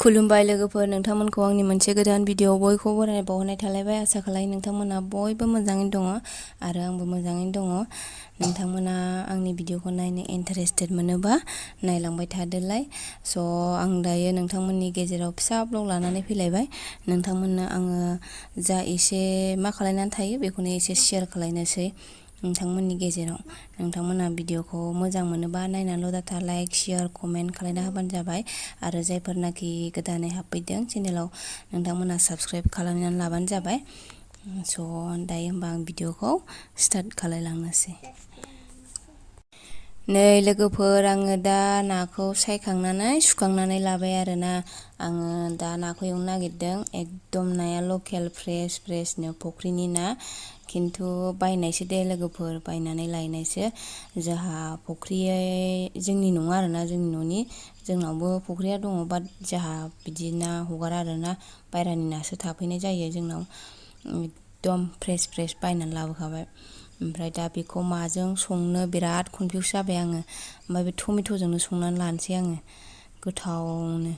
खुलुमबाय लोगोफोर नोंथांमोनखौ आंनि मोनसे गोदान भिडिअ बयखौबो बरायनाय बावहरनाय थालायबाय आसा खालामो नोंथांमोना बयबो मोजाङैनो दङ आरो आंबो मोजाङैनो दङ नोंथांमोना आंनि भिडिअखौ नायनो इन्टारेस्टेड मोनोबा नायलांबाय थादोलाय स' आं दायो नोंथांमोननि गेजेराव फिसा ब्लग लानानै फैलायबाय नोंथांमोननो आङो जा एसे मा खालामनानै थायो बेखौनो एसे शेयार खालायनोसै नोंथांमोननि गेजेराव नोंथांमोना भिडिअखौ मोजां मोनोबा नायनानैल' दाथा लाइक शेयार कमेन्ट खालायना होबानो जाबाय आरो जायफोरनाखि गोदानै हाबफैदों चेनेलाव नोंथांमोना साबस्क्राइब खालामनानै लाबानो जाबाय स' दायो होमबा आं भिडिअखौ स्टार्ट खालायलांनोसै नै लोगोफोर आङो दा नाखौ सायखांनानै सुखांनानै लाबाय आरोना आङो दा नाखौ एवनो नागिरदों एकदम नाया लकेल फ्रेशनो फुख्रिनि ना खिन्थु बायनायसो दे लोगोफोर बायनानै लायनायसो जोंहा फुख्रिया जोंनि नङा आरोना जोंनि न'नि जोंनावबो फुख्रिया दङ बाट जोंहा बिदि ना हगारा आरोना बायरानि नासो थाफैनाय जायो जोंनाव एकदम फ्रेश बायनानै लाबोखाबाय ओमफ्राय दा बेखौ माजों संनो बिराद कनफिउस जाबाय आङो ओमफ्राय बे टमेट'जोंनो संनानै लानोसै आङो गोथावनो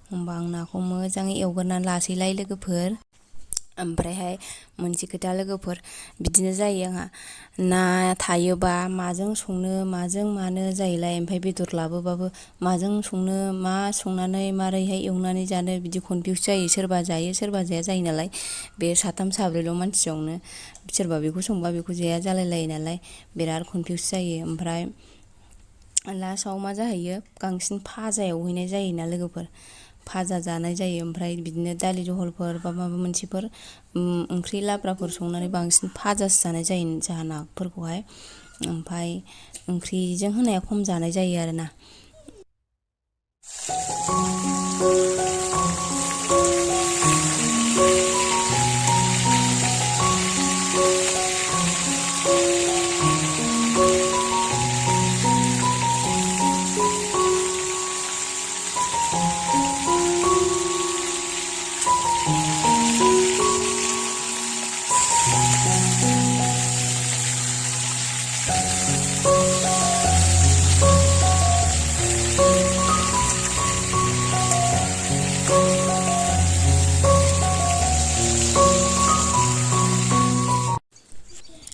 होमबा आं नाखौ मोजाङै एवग्रोनानै लासैलाय लोगोफोर ओमफ्रायहाय मोनसे खोथा लोगोफोर बिदिनो जायो आंहा ना थायोबा माजों संनो माजों मानो जायोलाय ओमफ्राय बेदर लाबोबाबो माजों संनो मा संनानै मारैहाय एवनानै जानो बिदि कनफिउस जायो सोरबा जायो सोरबा जाया जायो नालाय बे साथाम साब्रैल' मानसियावनो सोरबा बेखौ संबा बेखौ जाया जालायलायो नालाय बिराद कनफिउस जायो ओमफ्राय लास्टआव मा जाहैयो बांसिन फाजा एवहैनाय जायोना लोगोफोर फाजा जानाय जायो ओमफ्राय बिदिनो दालि जहलफोर बा माबा मोनसेफोर ओंख्रि लाब्राफोर संनानै बांसिन फाजासो जानाय जायो जोंहा नाफोरखौहाय ओमफ्राय ओंख्रिजों होनाया खम जानाय जायो आरोना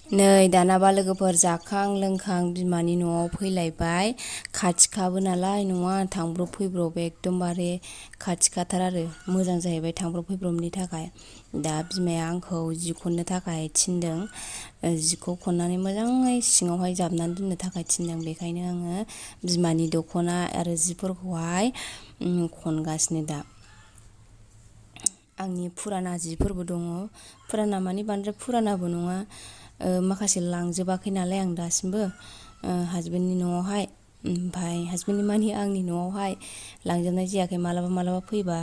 नै दानाबा लोगोफोर जाखां लोंखां बिमानि न'आव फैलायबाय खाथिखाबो नालाय न'आ थांब्रब फैब्रब एकदमबारे खाथिखाथार आरो मोजां जाहैबाय थांब्रब फैब्रबनि थाखाय दा बिमाया आंखौ जि खननो थाखाय थिनदों जिखौ खननानै मोजाङै सिङावहाय जाबनानै दोननो थाखाय थिनदों बेखायनो आङो बिमानि दख'ना आरो जिफोरखौहाय खनगासिनो दा आंनि फुराना जिफोरबो दङ फुराना मानि बांद्राय फुरानाबो नङा माखासे लांजोबाखै नालाय आं दासिमबो हाजबेन्डनि न'आवहाय ओमफ्राय हाजबेन्डनि मानि आंनि न'आवहाय लांजोबनाय जायाखै मालाबा फैबा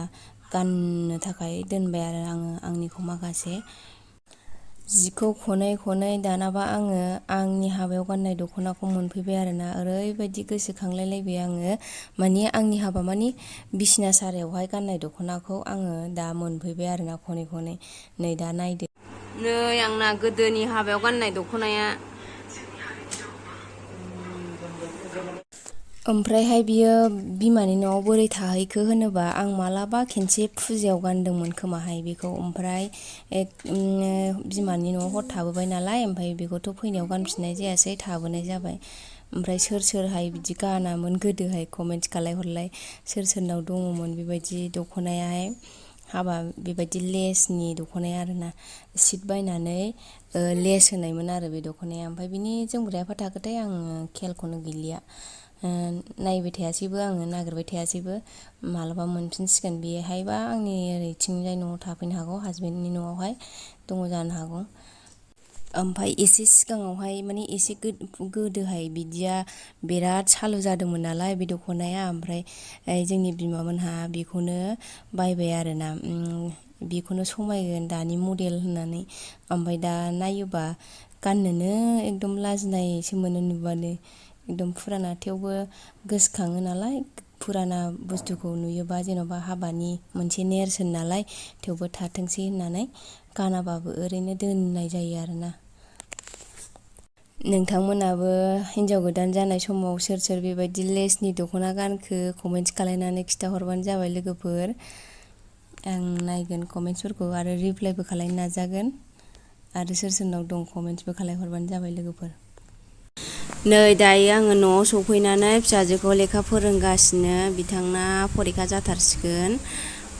गाननो थाखाय दोनबाय आरो आङो आंनिखौ माखासे जिखौ खनै दानाबा आङो आंनि हाबायाव गाननाय दख'नाखौ मोनफैबाय आरोना ओरैबायदि गोसोखांलायलायबाय आङो मानि आंनि हाबा मानि बिसना सारायावहाय गाननाय दख'नाखौ आङो दा मोनफैबाय आरोना खनै नै दा नायदो नै आंना गोदोनि हाबायाव गाननाय दख'नाया ओमफ्रायहाय बियो बिमानि न'आव बोरै थाहैखो होनोबा आं मालाबा खेनसे फुजायाव गानदोंमोन खोमाहाय बेखौ ओमफ्राय बिमानि न'आव हर थाबोबाय नालाय ओमफ्राय बेखौथ' फैनायाव गानफिननाय जायासै थाबोनाय जाबाय ओमफ्राय सोरहाय बिदि गानामोन गोदोहाय कमेन्ट्स खालायहरलाय सोरनाव दङमोन बेबायदि दख'नायाहाय हाबा बेबायदि लेसनि दख'नाया आरोना सिट बायनानै लेस होनायमोन आरो बे दख'नाया ओमफ्राय बिनि जोमग्राया बहा थाखोथाय आङो खेलखौनो गैलिया नायबाय थायासैबो आङो नागिरबाय थायासैबो मालाबा मोनफिनसिगोन बेहायबा आंनि ओरैथिंजाय न'आव थाफैनो हागौ हाजबेन्डनि न'आवहाय दङ जानो हागौ ओमफ्राय एसे सिगाङावहाय माने एसे गोदोहाय बिदिया बिराद सालु जादोंमोन नालाय बे दख'नाया ओमफ्राय जोंनि बिमामोनहा बेखौनो बायबाय आरोना बेखौनो समायगोन दानि मडेल होननानै ओमफ्राय दा नायोबा गाननोनो एकदम लाजिनायसो मोनो नुबानो एकदम फुराना थेवबो गोसोखाङो नालाय फुराना बुस्थुखौ नुयोबा जेन'बा हाबानि मोनसे नेरसोन नालाय थेवबो थाथोंसै होननानै गानाबाबो ओरैनो दोननाय जायो आरोना नोंथांमोनाबो हिन्जाव गोदान जानाय समाव सोर सोर बेबायदि लेसनि दख'ना गानखो कमेन्ट्स खालायनानै खिथाहरबानो जाबाय लोगोफोर। आं नायगोन कमेन्ट्सफोरखौ आरो रिप्लाइबो खालायनो नाजागोन आरो सोर सोरनाव दं कमेन्ट्सबो खालायहरबानो जाबाय लोगोफोर। नै दायो आङो न'आव सफैनानै फिसाजोखौ लेखा फोरोंगासिनो। बिथांना फरिखा जाथारसिगोन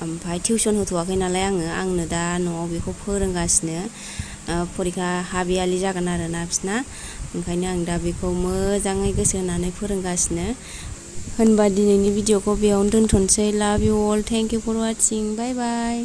ओमफ्राय टिउसन होथ'वाखै नालाय आंनो दा न'आव बेखौ फोरोंगासिनो। फरिखा हाबियालि जागोन आरोना बिसना, ओंखायनो आं दा बेखौ मोजाङै गोसो होनानै फोरोंगासिनो। होनबा दिनैनि भिडिअखौ बेयावनो दोनथ'नोसै। Love you all, thank you for watching, bye bye.